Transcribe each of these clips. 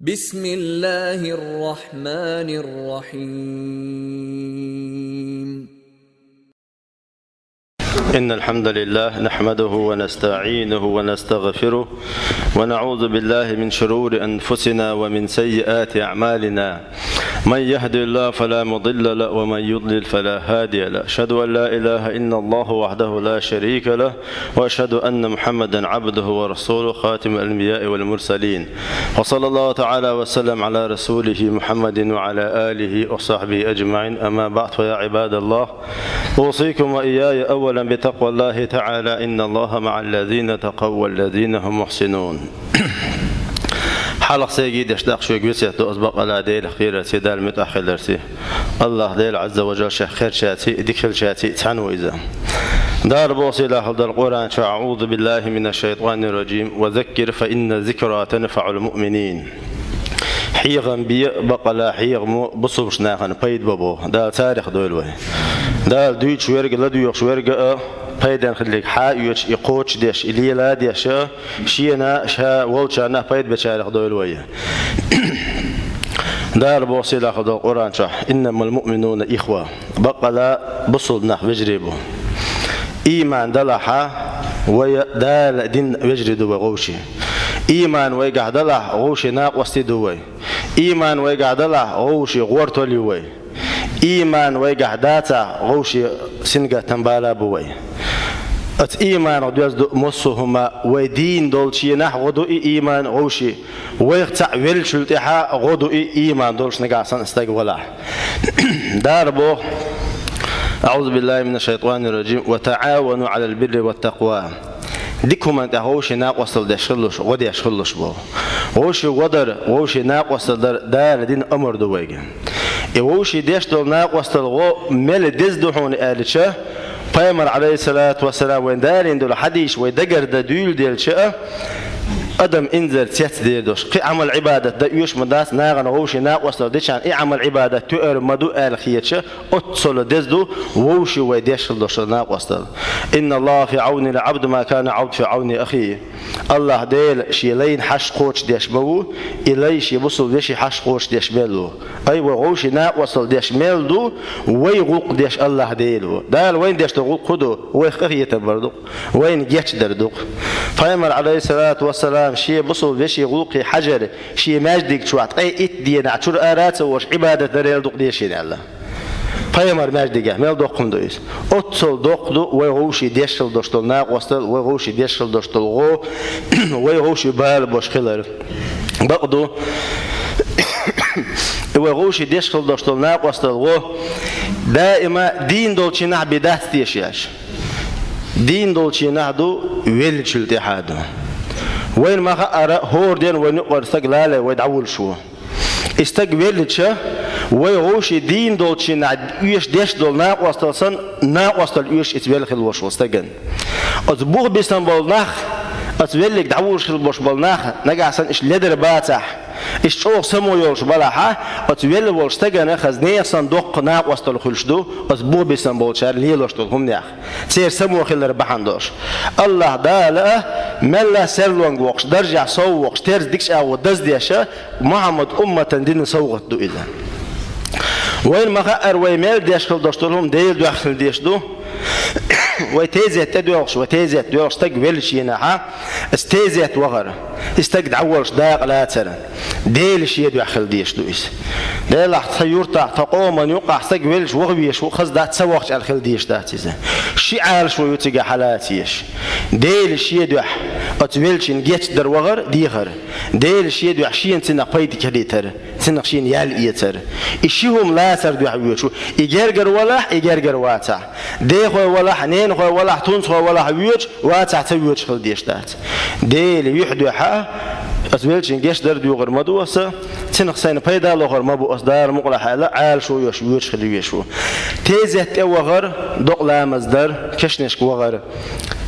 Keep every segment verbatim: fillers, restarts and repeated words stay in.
بسم الله الرحمن الرحيم. إن الحمد لله نحمده ونستعينه ونستغفره، ونعوذ بالله من شرور أنفسنا ومن سيئات أعمالنا. من يهد الله فلا مضل له، ومن يضلل فلا هادي له. أشهد أن لا إله إلا الله وحده لا شريك له، وأشهد أن محمدا عبده ورسوله، خاتم الأنبياء والمرسلين. وصلى الله تعالى وسلم على رسوله محمد وعلى آله وصحبه أجمعين. أما بعد، فيا عباد الله، أوصيكم وإياي أولا بتقوى الله تعالى، إن الله مع الذين اتقوا والذين هم محسنون. Хьалха сайгий деш дакъа шоьга весет ду аз, бакъалла Делах кхерарца, Дала муьтӀахь хиларца. АллахӀ Дела Ӏазза ва Жалла шех кхерчаьрца, дика хилчаьрца цхьаьна ву иза. Дала боху сийлахь долчу Къуръан чохь: أعوذ بالله من الشيطان الرجيم، وذكر فإن الذكرى تنفع المؤمنين. Хьехам бе, бакъалла хьехамо бусулба нахана пайда бо боху. Дала царах дойла вай. Дала дуьйцуш верг а, ладоьгӀуш верг а пайденна хилларг хьаоьцуш, и кхочушдеш, и леладеш а, шена а, ша волчарна а пайда бечарах дойла вай. Дала боху сийлахь долчу Къуръан чохь: إنما المؤمنون إخوة. Бакъалла бусулба нах вежарий бу. Ийман далахь, вай Дала дина вежарий ду вай вовшийн. Ийман вайгахь далахь, вовшийн накъостий ду вай. Ийман вайгахь далахь, вовшийн гӀортол ю вай. Ийман вайгахь дацахь, вовшийн сингаттам бала бу вай. Оцу ийманах доьзна ду массо а хӀума, вай дийна долчу хенахь гӀо ду и ийман вовшийн. Вайх цхьаъ веллачул тӀаьхьа гӀо ду и ийман долуш нагахь санна стаг валахь. Дала боху: أعوذ بالله من الشيطان الرجيم، وتعاونوا على البر والتقوى. Дика хӀуманна тӀехь вовшийн накъосталла деш хилалаш, гӀо деш хилалаш боху. Вовшийн гӀо дар, вовшийн накъосталла дар Дала дина амар ду вайга. И вовшийн деш долу накъосталла гӀо мел деза ду хьуна аьлча, Пайхамар, Ӏалайхиссалату вассалам, вайн далийна долу хьадисаш вай дагардан дуьйладелча а, адам инзаре цецдер долуш, кхин Ӏамал-Ӏибадат дан оьшуш ма дац, нахана вовшийн накъосталла дечарна и Ӏамал-Ӏибадат тоьар ма ду аьлла хеташ а, оццул деза ду вовшийн вай деш хилла долуш долу накъосталла. إن الله في عون العبد ما كان العبد في عون أخيه. АллахӀ Дела шен лайна хьашт кхочушдеш ма ву, и лай шен бусулба вешин хьашт кхочушдеш мел ву. Ай, вай вовшийн накъосталла деш мел ду, вай гӀуллакх деш АллахӀ Дела ву. Дала вайна деш долу гӀуллакх хӀун ду? Вайх къинхетам бар ду-кх, вайна гечдар ду-кх. Пайхамар, Ӏалайхиссалату вассалам, шен бусулба вешин гӀуллакхе хьажар, шен маьждиг чохь ткъе итт дийнахь чуьра ара а ца волуш, Ӏибадат дарал ду-кх дешина аьлла. Пайхамар маьждигехь мел доккха хӀума ду иза. Оццул доккха ду вай вовшийн деш хилла долуш долу накъосталла, вай вовшийн деш хилла долуш долу гӀо, вай вовшийн бала беш хилар. Бакъ ду, и вай вовшийн деш хилла долуш долу накъосталла гӀо даима дийна долчу хенахь бен дац теша еш. Дийна долчу хенахь ду, веллачул тӀаьхьа ду. Вайна ма-хаъара, хӀора ден вайна юкъара стаг лалай вай дӀавуллуш ву. И стаг веллача, вай вовшийн дийна долчу хенахь оьшуш деш долу накъосталла санна, накъосталла оьшуш иза велла хилла волуш волу стагана. Оцу бух бисина болу нах, оцу веллиг дӀавуллуш хилла болуш болу нах, нагахь санна иштта ледара бацахь, иштта чӀогӀа само йолуш балахь а, оцу велла волчу стагана хаза нехан санна доккха накъосталла хуьлуш ду, оцу бух бисина болчара лелош долу хӀуманех. Церан само хилар бахьана долуш. АллахӀ Дала а, мелла а серлонга воккхуш, даржехь сов воккхуш, терза дикачу агӀор даздеш а, Мухьаммад умматан дина совгӀат ду иза. Вайна ма-хаъара, вай мел деш хилла долуш долу хӀума Делан дуьхьа хила дезаш ду. Вай тезет тӀедоьлхуш, вай тезет доьлхуш стаг веллачу хенахь а, иза тезет вахар, и стаг дӀаволлуш дакъа лацар Делан шен дуьхьа хила дезаш ду иза. Делахь, тхан юьртахь, тхан къоман юкъахь стаг веллача ваха везаш ву, хаза дац, ца вахча аьлла хила дезаш дац иза. Ши Ӏалашо ю цигахь хьалаца езаш. Делан шен дуьхьа оцу веллачун гечдар вахар, дехар. Делан шен дуьхьа шена цунах пайда хилийтар, цунах шена ял эцар. И ши хӀума лацар дуьхьа воьдуш ву. И гергара валахь, и гергара вацахь. Дехой валахь, ненахой валахь, тунцахой валахь воьдуш, вацахь ца воьдуш хила дезаш дац. Делан юьхь дуьхьа а, аса веллачун гечдар доьхур ма ду аса, цунах сайна пайда лохур ма бу аса, Дала мукъалахь аьлла, Ӏалашо йолуш воьдуш хила везаш ву. Тезет тӀе вахар, докъа ламаз дар, кешнашка вахар.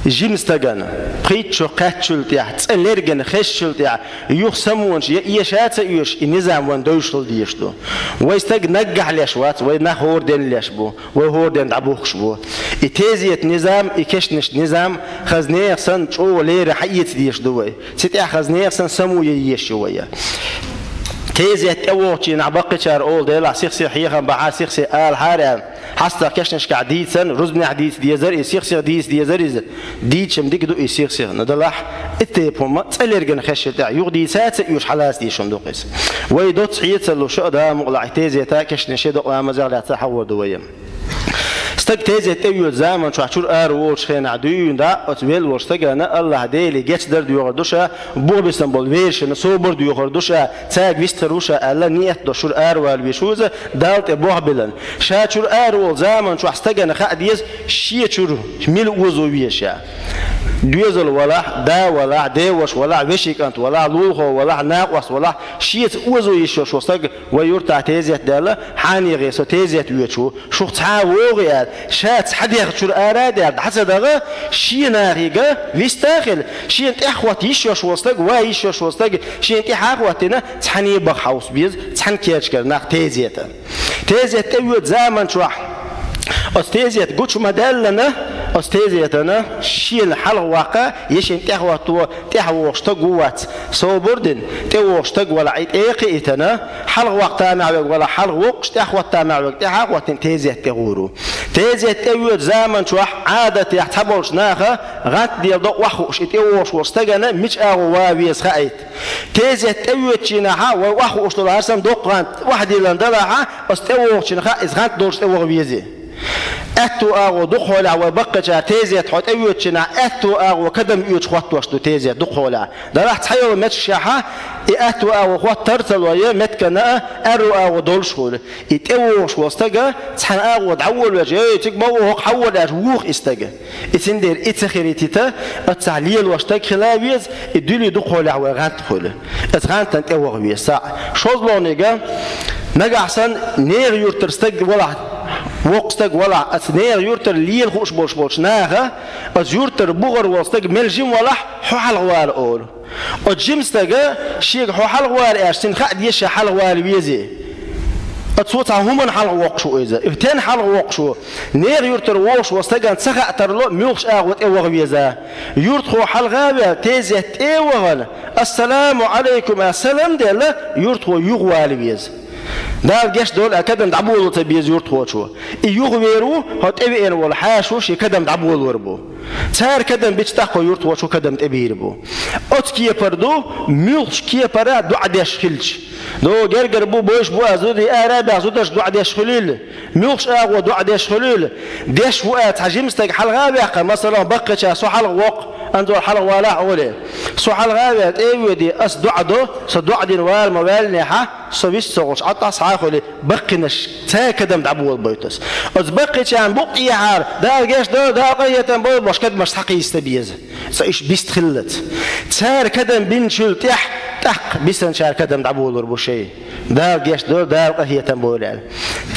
Жима стагана, пхийтта шо кхаьчначул тӀаьхьа, цӀа лергана хезначул тӀаьхьа, юха самонаш я эша а ца оьшуш, и низам вайна девзаш хила дезаш ду. Вай стаг наггахь леш вац, вай нах хӀора денна леш бу, вай хӀора денна дӀабухкуш бу. И тезетан низам, и кешнашкан низам хаза нехан санна чӀогӀа леррина хьаэца дезаш ду вай. Цу тӀехь хаза нехан санна само ян езаш ю вай. Тезет тӀевогӀучийнахь баккхийчара олу, делахь, сих-сиха хьехам бахьа, сих-сиха алахьара аьлла. ХьастагӀ кешнашкахь дийцан, рузбанехь дийца дезара иза, сих-сиха дийца дезара иза. Дийцича-м дика ду иза сих-сиха. Но делахь, и тайпа хӀума цӀа лергана хезча тӀехь, юха дийца а ца оьшу, хьалаца дийшина ду-кх иза. Вай доцца хьеца луш а, Дала мукъалахь, и тезета кешнаш ду-кх, ламазех лаьцна хьахор ду вай. Стаг тезет тӀеоьцу заман чохь чуьра ара волучу хенахь дуьйна дӀа оцу велла волчу стагана Аллахь Деле гечдар доьхур ду ша, бохбисина болу вешина собар доьхур ду ша, цаьрга вистхир ву ша аьлла, ниет долуш чуьра ара вала веза ву иза, Далла тӀе болх биллина. Ша чуьра ара волу заман чохь стагана хаа деза, шен чуьра мила озо веза ша. Доьзал валахь, да валахь, деваша валахь, вешин кӀант валахь, лулахо валахь, накъост валахь, шеца озо йиш йолуш волу стаг вай юьртахь тезет даьлла, хьенехан со тезет воьдуш ву, шух цхьа а вогӀий аьлла, ша цхьа дегӀ чуьра ара а даьлла, дӀа ца даха, шен нахе вист а хилла, шена тӀаьхьахӀотта йиш йолуш волу стаг, ван йиш йолуш волу стаг, шена тӀаьхьа а хӀоттийна, цхьаьна баха хьовса беза, цхьана кечкара нах тезета. Тезет тӀеоьцу заман чохь оцу тезет гучу ма-даьллина, оцу тезетана шена хьалха ваккха, я шена тӀаьхьахӀотто тӀаьхьа вогӀуш стаг ву вац, собар дина, тӀевогӀуш стаг валахь, и тӀе а кхиийтина, хьалха ваккха тамехь верг валахь, хьалха воккхуш, тӀаьхьахӀотта тамехь верг тӀаьхьа а хӀоттийна, тезет тӀегӀур ву. Тезет тӀеоьцу заман чохь Ӏадатехь цхьаболчу наха гӀант делла до охьахууш, и тӀевогӀуш волу стагана мича агӀо ван веза хаийта. Тезет тӀеоьцучийнахьа вай охьахууш долу хӀара санна доккха гӀант охьадиллина далахьа, оцу тӀевогӀучунна хаьа, иза гӀант долчу тӀеваха везий. Аьтту агӀо дукхахьолехь вай баккхийчара тезет хьо тӀеоьцучийнахь аьтту агӀо кадам оьцуш хӀоттош ду тезет дукхахьолехь. Далахь цхьайолу меттигашкахьа и аьтту агӀо хӀоттар а ца ло, я меттигана а аьрру агӀо долуш хуьлу. И тӀевогӀуш волу стага цхьана агӀо дӀаволавелча, эй, цига ма ву, хӀокху хьан ву аьлла, вуха и стага. И цундела и ца хилийтийта, оццахь лелош стаг хила а веза, и дуьлий дукхахьолехь вай гӀант хуьлу. Оцу гӀантана тӀеваха веза. ШозлагӀнига, нагахь санна нехан юьртара стаг валахь, воккха стаг валахь, оцу нехан юьртара лела хууш болуш болчу наха, оцу юьртара бухара волу стаг мел жима валахь, хьо хьалха вала олу. Оцу жима стага шега хьо хьалха вала аьлча, цунна хаа деза ша хьалха вала везий. Оцо цхьа хӀуманна хьалха воккхуш ву иза. И стенна хьалха воккхуш ву? Нехан юьртара вогӀуш волу стагана ца хаа тарло, муьлхачу агӀо тӀеваха веза. Юьртахо хьалха а ваьлла, тезет тӀе а вахана, «Ассаламу Ӏалайкум» аьлла салам а делла, юьртахо юха вала веза. Дала гечдойла аьлла, кадам дӀаболо ца беза юьртахочо. И юха вер ву, хьо тӀевеана волу хьаша ву, шен кадам дӀаболор бу. Цара кадам бича, тӀаккха юьртахочо кадам тӀебийр бу. Оцу кепара ду, муьлххачу кепара доӀа деш хилча. Но гергара бу, бойш бу а зуда, ара а баьхна зударша доӀа деш хуьлийла. Муьлххачу агӀо доӀа деш хуьлийла. Деш ву а цхьа жима стаг хьалха а ваьккхина, масала, баккхийчара со хьалха воккху, Анзор, хьалха валахь олий. Со хьалха а ваьлла, тӀе а воьдий, ас доӀа до, со доӀа дина вала ма ваьллинехьа, со вист ца гӀуш, Ӏад Ӏа схьа а хуьлий, баккхийнаш цаьрга кадам дӀаболабойту ас. Оцу баккхийчарна букъ тӀехьара, Дала гечдойла, Дала къахетам бойла бохуш, кадамаш схьакхийста беза. Цкъа уьш бист хиллалц. Цара кадам бинчул тӀаьхьа, тӀаккха бисинчара кадам дӀаболор бу шайн. Дала гечдойла, Дала къахетам бойла аьлла.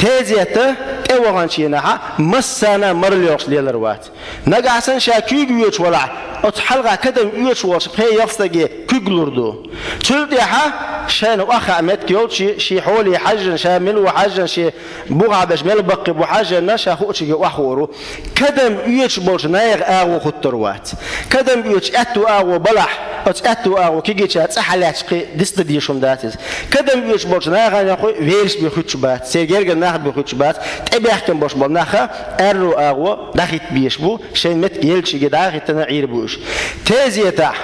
Тезета тӀеваханчийнахьа массарна а марла йолуш лелар вац. Нагахь санна ша куьйга воьдуш валахь, оцу хьалха кадам оьцуш волчу пхеа-ялх стаге куьг лур ду. Цул тӀаьхьа шайна охьахаа меттиг йолчу, шен хьоле хьаьжжина, ша мила ву хьаьжжина, шен бухахь берш мел баккхий бу хьаьжжина, ша хуучуьнга охьахуур ву. Кадам оьцуш болчу наха агӀо хӀуттур вац. Кадам оьцуш аьтту агӀо балахь, оцу аьтту агӀо кегийчара цӀа хьалаьцча кхин дицдан дезаш хӀума дац иза. Кадам оьцуш болчу нахана кхин велаш бен хӀуьттуш бац, церан гергара нах бен хӀуьттуш бац, тӀебаьхкина болуш болу наха аьрру агӀо дӀахӀитта безаш бу, шайн меттиг еллачуьнга дӀа а хӀиттина Ӏийр бу уьш. Тезетахь,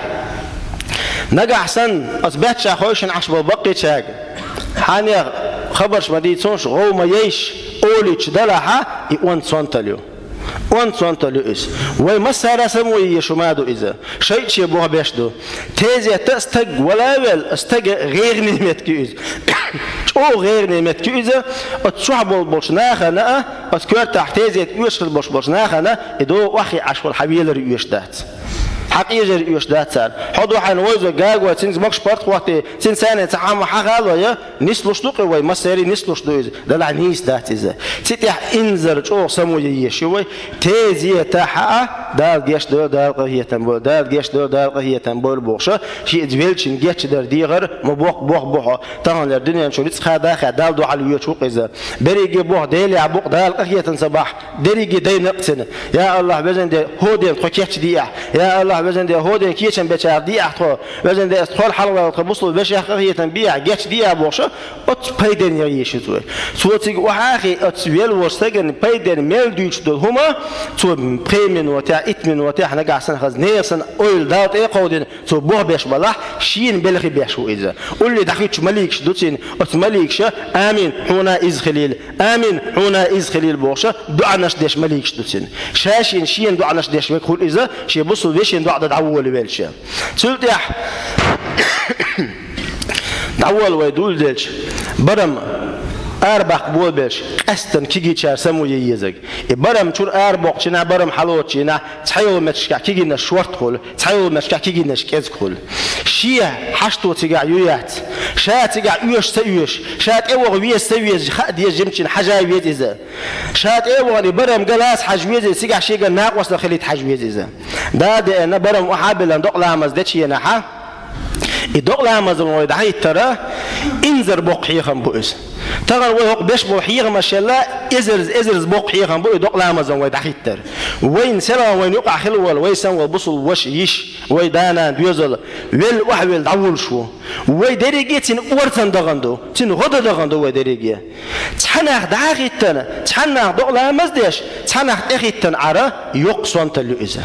нагахь санна, оцу баьччахь хойшина Ӏаш болу баккхийчаьрга, хьенех хабарш ма дийцалаш, гӀов ма йойш, олийча далахьа, и онда сонталла ю. Онда сонталла ю иза. Вай массара а само ян езаш хӀума ду иза. Шайче боху беш ду. Тезета стаг вала а велла, стага гӀайгӀане меттиг ю иза. ЧӀогӀа гӀайгӀане меттиг ю иза. Оцу чохь болу болчу нахана а, оцу коьртахь тезет оьшуш болуш болчу нахана, и догӀу охьахиъна Ӏаш волу хьан велар оьшуш дац. Хьан къежар оьшуш дац царна. Хьо ду хьайна вовза гагой, цуьнца могуш паргӀат хӀоттий, цуьнан царна цхьа хьамма хьахало я, нислуш ду-кх вай, массерий нислуш ду иза. Делахь нийса дац иза. Цу тӀехь инзар чӀогӀа само ян езаш ю вай. Тезетахь а, Дала гечдойла, Дала къахетам бойла, Дала гечдойла, Дала къахетам бойла бохуша, шен иза веллачунна гечдар дехар ма боккха боху боху. Таханлера дуьнен чу рицкъа даха а Далла дуьхьал воьдуш ву-кх иза. Берриге боху, Делехь бу-кх, Дала къахетам ца бахь, дерриге дайна-кх цуьнан. Я АллахӀ, везан Де, хӀокху ден тхо кечдехьа. Я АллахӀ, Везан Даьла, хӀоден кечам бечарах диахь тхо, Везан Даьла, ас тхол хьалаваьлла тха бусул вешех къахетам биахь, гечдиахь бохуш, оцу пайденна яхийша цо. Цо цига охьахи, оцу велла волчу стагана пайденна мел дуьйцуш долу хӀума, цо пхи минотехь, итт минотехь нагахь санна хаза нехан санна ойла Далла тӀе а кховдина, цо бохбеш балахь, шена белхи беш ву иза. Улле дӀахуьттуш маликаш ду цуьнан, оцу маликаша: «Амин, хьуна иза хилийла, амин, хьуна иза хилийла», – бохуша, доӀанаш деш маликаш ду цуьнан. Ша шена шена доӀанаш деш верг хуьлу иза, шен бусул вешин доӀа дан дӀаволавелча. Цул тӀаьхьа дӀаволла вай дуьйладелча, барам арабаккха болабелча, къаьсттина кегийчара само ян езарг. И барам чуьра арабоккхучу хенахь, барам хьалоцучу хенахь, цхьайолу меттигашкахь кегийнаш шорта хуьлу, цхьайолу меттигашкахь кегийнаш кӀезиг хуьлу. Шен хьашто цигахь ю яц. Ша цигахь оьшуш ца оьшу, ша тӀеваха веза ца веза, хаа деза жимачунна хьажа веза иза. Ша тӀе а вахана, и барам ган лаца хьажа веза иза, цигахь шегара накъостал хилийта хьажа веза иза. Дала деана, барам охьа а биллина, докъа ламаз дечу хенахьа, и докъа ламазан вай дӀахӀиттара инзар боккха хьехам бу иза. Тахана вай хӀокху беш болу хьехамаш елла, эзарза, эзарза боккха хьехам бу и докъа ламазан вай дӀахӀиттара. Вайна селхана вайна юкъахь хила волу, вай санна волу бусул ваша, йиша, вай да-нана доьзал, велла охьавелла дӀавуллуш ву. Вай дерриге цуьнан орцан дахана ду, цуьнан гӀо дан дахана ду вай дерриге. Цхьа нах дӀа а хӀиттина, цхьа нах докъа ламаз деш, цхьа нах тӀе хӀиттина Ӏара, йоккха сонталла ю иза.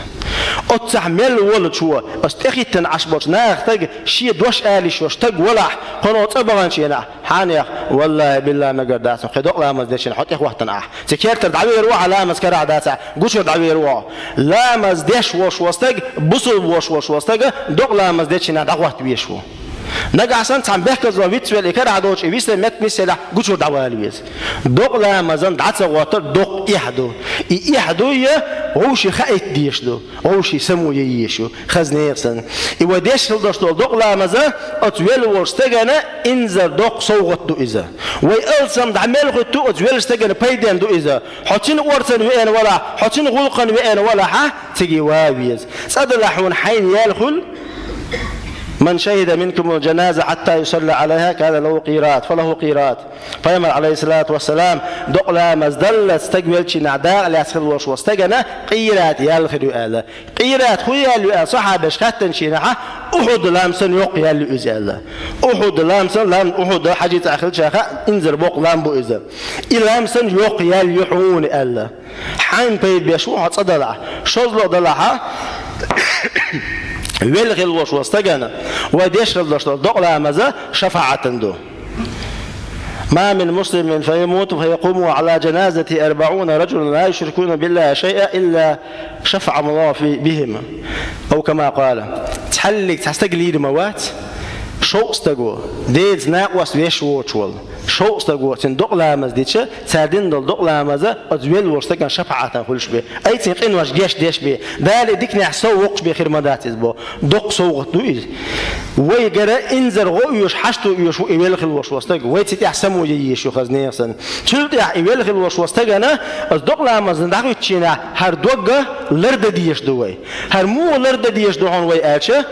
Оццахь мел волчо, аса тӀе хӀиттина Ӏаш болчу нахах стаг, шен дош ала йиш йолу стаг валахь, кхуьнан цӀа баханчу хенахь, хьанех, валлахӀи, биллахӀи, мегар дац, кхин докъа ламаз дечу хенахь хьо тӀе хӀоттана ахь. Цу кертара дӀавер ву хьо, ламаз карахь дацахь, гучура дӀавер ву хьо. Ламаз деш волуш волу стаг, бусул волуш волуш волу стаг, докъа ламаз дечу хенахь дӀахӀотта везаш ву. Нагахь санна цхьана бехказло вицвелла и карахь доцуш, и висина меттиг висъелахь, гучура дӀавала веза. Докъа ламазан дӀа ца гӀоттар доккха эхь ду. И эхь дуй, вовшийн хаийта дезаш ду, вовшийн само ян езаш ю, хаза нехан санна. И вай деш хила долуш долу докъа ламаза оцу велла волчу стагана инзар доккха совгӀат ду иза. Вай алсам дӀа мел хӀуьтту, оцу веллачу стагана пайденна ду иза. Хьо цуьнан орцан веана валахь, хьо цуьнан гӀуллакхана веана валахьа, цига ван веза. ЦӀа далахь хьуна хьайна ял хуьлу: «Ман шахида минкумул жаназа хьатта юсалла Ӏалайха, кана лаху къират, фа лаху къират». Пайхамар, Ӏалайхиссалату вассалам, докъа ламаз даллалц стаг веллачу хенахь дакъа лаьцна хила волуш волу стагана къират ял хир ю аьлла. Къират хӀун ял ю аьлла сахьабаша хаьттинчу хенахьа, Ухьуд лам санна йоккха ял ю иза аьлла. Ухьуд лам санна, лам Ухьуд хьаьжцӀа хилча хаьа, инзар боккха лам бу иза. И лам санна йоккха ял ю хьуна аьлла. Хьайна пайда беш ву хьо цӀа далахь. ШозлагӀа далахьа, велла хила волуш волу стагана вай деш хила долуш долу докъа ламаза шафаӀатан ду. «Ма мин муслимин фаямуту фаякуму Ӏала жаназатихи арбаӀуна раджулан ла юшрикуна биллахи шайъа илла шафаӀахумуллаху фи, бихим». Ау кама къала. Цхьаллиг цхьа стаг лийр ма вац, шовкъ стаго, Делаца накъост веш воцуш волу. Шовкъ стаго цуьнан докъа ламаз дича, цара дина долу докъа ламаза оцу велла волчу стагана шафаӀатан хуьлуш бен. Ай цуьнан къинош гечдеш бен. Дала и диканехь сов воккхуш бен хир ма дац иза боху. Доккха совгӀат ду иза. Вайгара инзар гӀо оьшу, хьашто оьшу ву и велла хила волуш волу стаг. Вай цу тӀехь само ян езаш ю хаза нехан санна. Цул тӀаьхьа и велла хила волуш волу стагана оцу докъа ламазна дӀахӀуьттучу хенахь хӀара дог лардан дезаш ду вай. ХӀара муха лардан дезаш ду хьуна вай аьлча,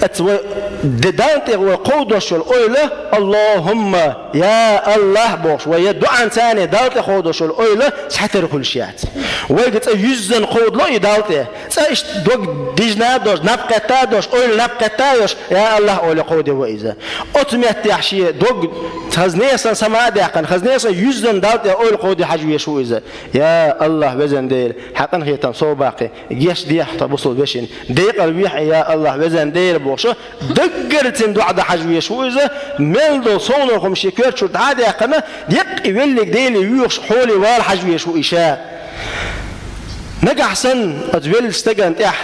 оцу вай де-, Далла тӀе вай кховдош йолу ойла, «Аллахумма, я АллахӀ», – бохуш, вай я доӀанца а Далла тӀе кховдош йолу ойла цхьатера хуьлуш яц. Вайга цкъа юьззина кховдало и Далла тӀе. Цкъа иштта дог дижна а долуш, наб кхетта а долуш, ойла наб кхетта а йолуш, «Я АллахӀ», – олий кховдо вай иза. Оцу меттехь шен дог хаза нехан санна сама а даьккхина, хаза нехан санна юьззина Далла тӀе ойла кховдий хьажа везаш ву иза. «Я АллахӀ, Везан Дела, хьан къинхетам сов баккхий, гечдехьа тхан бусул вешин, декъал вехьа, я АллахӀ, Везан Дела», – бохуша, даггара цуьнан доӀа дан хьажа везаш ву иза, мел долу совнарг хӀума шен коьрта чуьра дӀа а даьккхина, деккъа и веллиг Деле воьхуш хьоле вала хьажа везаш ву и ша. Нагахь санна оцу веллачу стагана тӀехь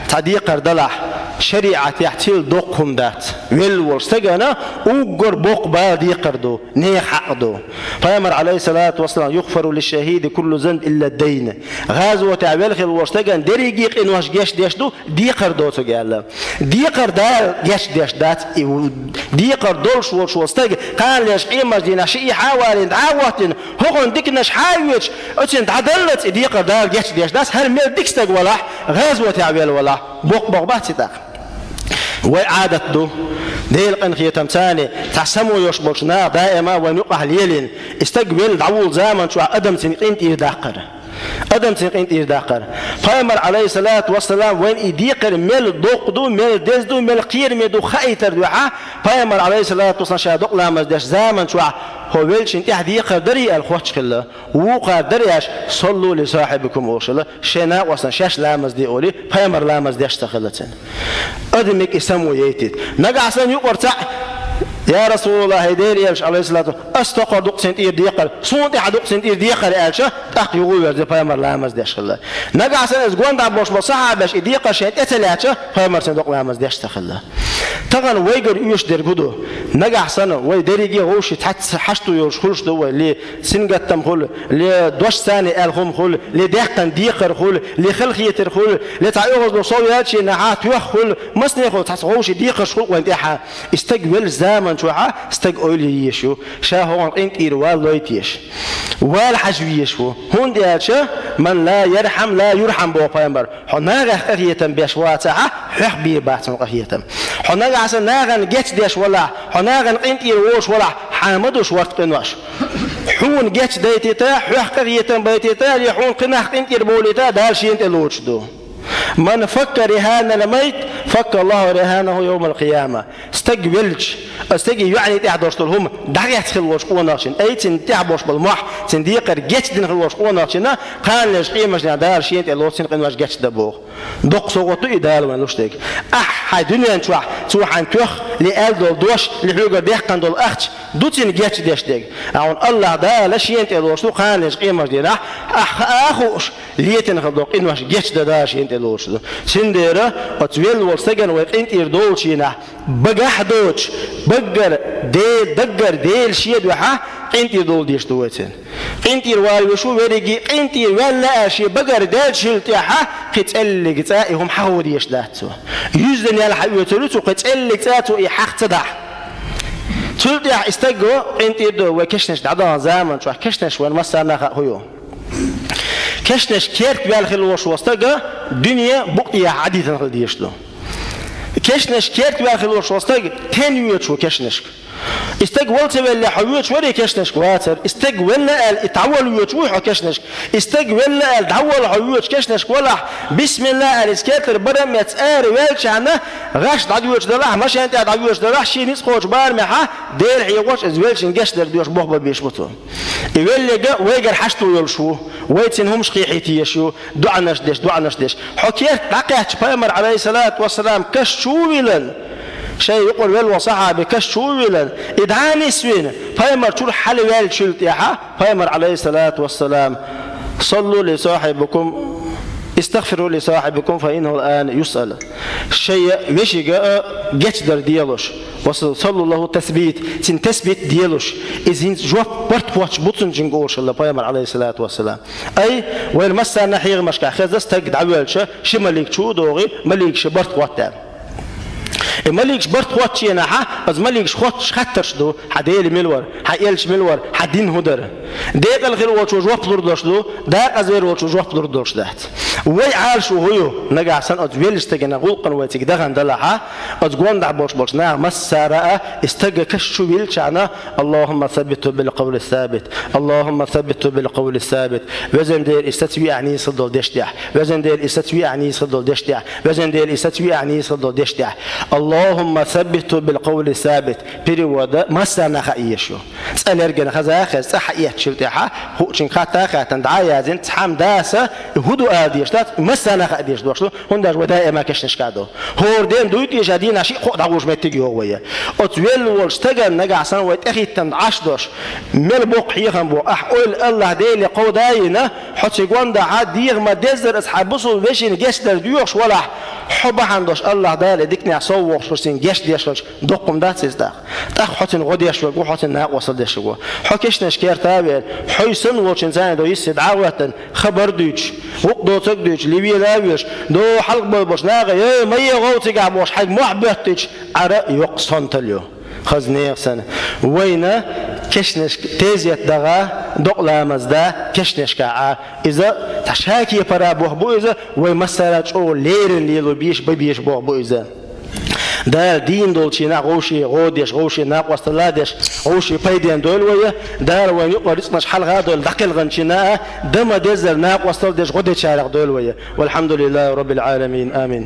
цхьа декхар далахь, шариӀатехь цул доккха хӀума дац. Велла волчу стагана уггар боккха бала декхар ду, нехан хьакъ ду. Пайхамар, Ӏалайхиссалату вассалам: «Югъфару лишшахиди куллу занб илла дайн». ГӀазотехь велла хила волчу стагана дерриге а къинош гечдеш ду, декхар доцург аьлла. Декхар Дала гечдеш дац, и ву-, декхар долуш волуш волу стаг, кхана леш къемаш дийнахь шиъ хьа а валийна, дӀа а хӀоттийна, хӀокхунна диканаш хьа а оьцуш, оцунна дӀадаллалц и декхар Дала гечдеш дац, хӀара мел дика стаг валахь, гӀазотехь велла валахь, боккха боху бац и тӀаккха. Вай Ӏадат ду, Делан къинхетамца а, цхьа само йолуш болчу наха даима вайна юкъахь лелийна, и стаг велла дӀавуллу заман чохь адам цуьнан къинтӀера даккхар. Адам цунна къинтӀера даккхар. Пайхамар, Ӏалайхи ссалату вассалам, вайна и декхар мел доккха ду, мел деза ду, мел кхераме ду хаийтар дуьхьа, Пайхамар, Ӏалайхи ссалату вассалам, ша докъа ламаз деш заман чохь, хӀо веллачун тӀехь декхар дарий аьлла хоттуш хилла. Вукхара дарий аьлча, «Саллу ли сахьибикум» олуш хилла, шайн накъостана шаьш ламаз де олий, Пайхамар ламаз деш ца хилла цунна. Адамега и само яйтийта. Нагахь санна юкъара цхьаъ: «Я Расулаллахь, хӀай Делан элча, Ӏалайхи ссалату, ас тохара ду-кх цунна тӀера декхар, суна тӀехь ду-кх цунна тӀера декхар», аьлча, тӀаккха юхаверза Пайхамар ламаз деш хилла. Нагахь санна иза гонаха болуш болу сахьабаш и декхар шайна тӀе ца лаьцча, Пайхамар цунна докъа ламаз деш ца хилла. Тахана вайгара оьшуш дерг хӀун ду? Нагахь санна вай дерриге а вовшийн цхьацца хьашто йолуш хуьлуш ду вай, ли сингаттам хуьлу, ли дош царна аьлла хӀума хуьлу, ли даьккхина декхар хуьлу, ли халахетар хуьлу, ли цхьа оьгӀазло сов яьлча нахьа тоьхна хуьлу, массанхьа цхьацца вовшийн декхарш хуьлу вайна тӀехь. И стаг веллачу заман чохь стаг ойла ян езаш ю, ша хӀокхунна къинтӀера вала лойта езаш, вала хьажа везаш ву. ХӀунда аьлча, «Ман ла ярхьам, ла юрхьам», боху Пайхамар. Хьо нахах къахетам беш вацахь, хьох бийр бац хьуна къахетам. Хьо нагахь санна нахана гечдеш валахь, хьо нахана къинтӀера волуш валахь, хьан ма ду шорта къинош. Хьуна гечдайтийта, хьох къахетам байтийта, я хьуна кхин нах къинтӀера бовлийта, Дала шена тӀе лоцуш ду. «Ман факка рихьанал маййит, факка Аллаху рихьанаху йовмал къияма». Стаг веллачу, а стеган йоӀана тӀехь долуш долу хӀума дӀагӀерташ хилла волчу къонахчунна, ай, цунна тӀехь болуш болу мохь, цунна декхар гечдина хилла волчу къонахчунна, кхана лежачу къематдийнахь Дала шена тӀе лоцу цуьнан къинош гечдан боху. Доккха совгӀат ду и Дала вайна луш дерг. Ахь хьайн дуьнен чохь цо хьайна тоьхна, ли аьлла долу дош, ли хьоьгара даьккхина долу ахча, ду цуьнан гечдеш дерг. Ахьа хьуна Аллахь Дала шена тӀе лоцуш ду кхана лежачу къематдийнахь, ахь хаа а хууш, летина хилла долу къинош гечдан Дала шена тӀе лоцуш ду. Цундела оцу велла волу стагана вай къинтӀера долучу хенахь, багахь а доцуш, баггара Де-, даггара Дела шен дуьхьа къинтӀера довла дезаш ду вай цунна. КъинтӀера вала везаш ву верриге, къинтӀера ваьлла аьлла шен багара даьллачул тӀаьхьа кхин цӀеллиг цкъа и хӀума хьахо дезаш дац цо. Юьззина ял хьаоьцур ю цо, кхин цӀеллиг цкъа цо и хьаха ца дахь. Цул тӀаьхьа и стаг го къинтӀера до, вай кешнаш дӀадахана заман чохь кешнаш вайна массарна а хаьа хӀун ю. Кешнаш керта ваьлла хилла волуш волу стаг дуьне букъ тӀехьа Ӏадитина хила дезаш ду. Кешнаш керта ваьлла хилла волуш волу стаг тен воьдуш ву кешнашка. И стаг вала ца веллехь, хьо воьдуш варий кешнашка? Вацара. И стаг велла аьлла, и дӀавала воьдуш вуй хьо кешнашка? И стаг велла аьлла, дӀавала хьо воьдуш кешнашка валахь, бисмилла аьлла, иза кертара бара а меца ара ваьллачхьана, гӀаш дӀадоьдуш далахь, машен тӀехь дӀавоьдуш далахь, шен ницкъ кхочу барамехьа, Дела хьехош, иза веллачун гечдар доьшуш болх бан безаш бу цо. И веллиг вайгара хьашто йолуш ву, вай цуьнан хӀумаш кхехьийта езаш ю, доӀанаш деш, доӀанаш деш. Хьо керта дӀакхаьчча, Пайхамар, Ӏалайхиссалату вассалам, каш чу а вилла, шайн юкъара велла волу сахьаби каш чу а вилла, и дӀа а нисвина, Пайхамар чуьра хьалаваьллачул тӀаьхьа, Пайхамар, Ӏалайхиссалату вассалам: «Саллу ли сахьибикум, истагъфиру ли сахьибикум, фа иннаху ал-ана юсъал». Шайн вешига а гечдар делуш, ва саллу лаху тасбит, цуьнан тасбит делуш, иза хӀинца жоп барт кхоччуш бу цунна жинга олуш хилла Пайхамар, Ӏалайхиссалату вассалам. Ай, вайна массарна хьехамашкахь хеза стаг дӀавоьлча, ши малик чу а догӀий, малик ши барт кхоттаьлла. И маликаш барт кхоттачу хенахьа, аса маликаш хоттуш хаттарш ду: «Хьан Дела мила вара? Хьан элча мила вара? Хьан дин хӀун дара?» Декъала хила волчо жоп лур долуш ду, декъаза вер волчо жоп лур долуш дац. Вай Ӏалашо хӀун ю? Нагахь санна оцу веллачу стагана гӀуллакхана вай цига дахана далахьа, оцу гондахь болуш болчу наха массара а, и стага каш чу вилчахьана, «Аллахумма саббиту бил къавли сабит, Аллахумма саббиту бил къавли сабит». Везан Дела, и саца виахь нийса хила долу дешдехь. Везан Дела, и саца виахь нийса хила долу дешдехь. Везан Дела, и саца виахь нийса хила долу дешдехь. «Аллахумма саббиту бил къавли сабит». Перевода массарна а хаа езаш ю. ЦӀа лергана хаза а хеза, цӀа хьаэцначул тӀаьхьа, хуучуьнга хатта а хаьттина, дӀа а яздина, цхьамма даса, и хӀун ду ала дезаш дац, массарна а хаа дезаш дош ду, хӀунда аьлча вай даима кешнашка ду. ХӀора ден дуй тӀе ша дийнахь шиъ-кхоъ дӀагӀуш меттиг йогӀу вай. Оцу велла волчу стагана нагахь санна вай тӀехӀиттина Ӏаш долуш, мел боккха хьехам бу, ахь ойла Аллахь Деле кховда а йина, хьо цига гондахьа, дегӀа ма-деззара аса хьан бусулба вешина гечдар доьхуш валахь, хьо бахьана долуш Аллахь Дала диканехь сов вохуш хилча, цуьнга гечдеш хилча, доккха хӀума дац иза тӀаккха? ТӀаккха хьо цуьнан гӀо деш верг ву, хьо цуьнан накъостал деш верг ву. Хьо кешнаш керта а веана, хьо санна волчун царна до йиссе дӀа а гӀоьттина, хабар дуьйцуш, вукху доцург дуьйцуш, левела а веш, до хьалха бой болуш наха, эй, ма е гӀов цигахь бохуш, хьайга мохь боьттича, Ӏара йоккха сонтал ю. Хаза нехан санна. Вайна кешнашка тезет даха, докъа ламаз да, кешнашка Ӏа. Иза цхьа шакепара боху бу иза, вай массара а чӀогӀа леррина лело безаш, бан безаш боху бу иза. Дала дийна долчу дийнахь вовшийн гӀо деш, вовшийн накъосталла деш, вовшийн пайденна дойла вай. Дала вайна юкъара рицкъанаш хьалха а дойла, дӀакхелхинчу дийнахь а дан ма-деззара накъосталла деш гӀо дечарах дойла вай. Валхьамдулиллахи Раббил Ӏаламин. Амин.